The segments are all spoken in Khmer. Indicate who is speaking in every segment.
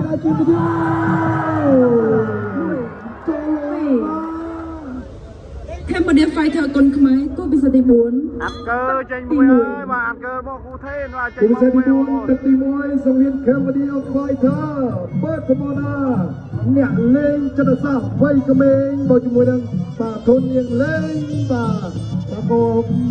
Speaker 1: ដែរជាវិទ្យាចូល
Speaker 2: 2 Cambodia Fighter គុនខ្មែរគូពិសេសទី4
Speaker 3: អាត់កើចេញមួយហើយបាទអាត់កើរបស់គូថេនបាទចេញ
Speaker 1: គូពិសេសទី
Speaker 3: មកមួយ
Speaker 1: 4ទឹកទី1សង្វៀន Cambodia Fighter បើកមណាអ្នកលេងចិត្តសាស្ត្រវ័យក្មេងបូកជាមួយនឹងបាទធននាងលេងបាទបាទក៏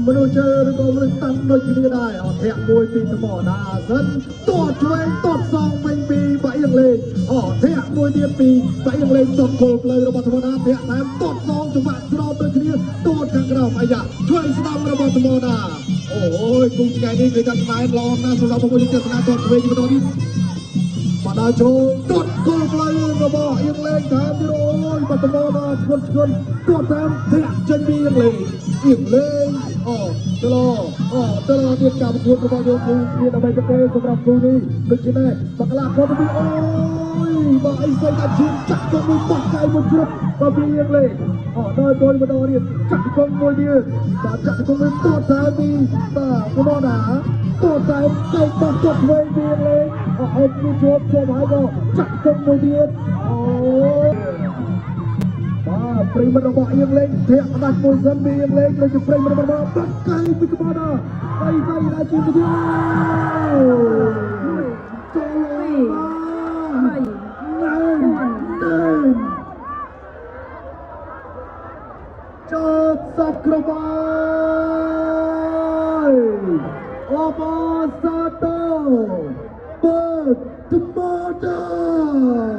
Speaker 1: មនុស្សជើឬក៏មនុស្សតាំងដូចគ្នាដែរអត់ធាក់មួយពីថ្មណាសិនតតឆ្វេងតតសងវិញពីបាក់អៀងលេងអត់ធាក់មួយទៀតពីបាក់អៀងលេងតតគល់ផ្លូវរបស់ថ្មណាធាក់ថែមតតសងចង្វាក់ស្របដូចគ្នាតតខាងក្រោមអាយ៉ាឆ្វេងស្ដាំរបស់ថ្មណាអូយគូថ្ងៃនេះគឺថាស្មែនល្អណាស់សម្រាប់បងប្អូនទស្សនាតតឆ្វេងបន្តទៀត បាត់ដល់ចូលទាត់គល់ផ្លូវរបស់អៀងលេងថែមទៀតអូយបាត់តំដល់ឈ្ងន់ឈ្ងន់ទាត់តាមធាក់ចេញពីអៀងលេងអៀងលេងអូតឡអូតឡទៀតការប្រកួតរបស់យើងគឺមានដើម្បីប្រទេសសម្រាប់គូនេះដូច្នេះបកលាគាត់ពីអូយបើអីសៃតាឈាមចាក់កងមួយបោះកាយមួយជ្រុកបើពីអៀងលេងអូដល់ចូលម្ដងទៀតចាក់កងមួយទៀតបាទចាក់កងមួយទាត់ថែមពីបាទកុំណាទាត់ថែមកែបោះទាត់ឆ្វេងពីអៀងលេង អអុំនេះជាប់ជាប់ហើយក៏ចាក់កុំមួយទៀតអូបាទប្រិមត្តរបស់អៀងលេងធាក់ផ្ដាច់មួយសិនពីអៀងលេងដូចជាប្រិមត្តរបស់បាត់កៃពីក្បាលដល់ដៃដៃដល់ជាវិទ្យាចូល
Speaker 2: 2 3
Speaker 1: ណែណែចប់សពគ្រប់ហើយអបអរសាទរបើកថ្មដា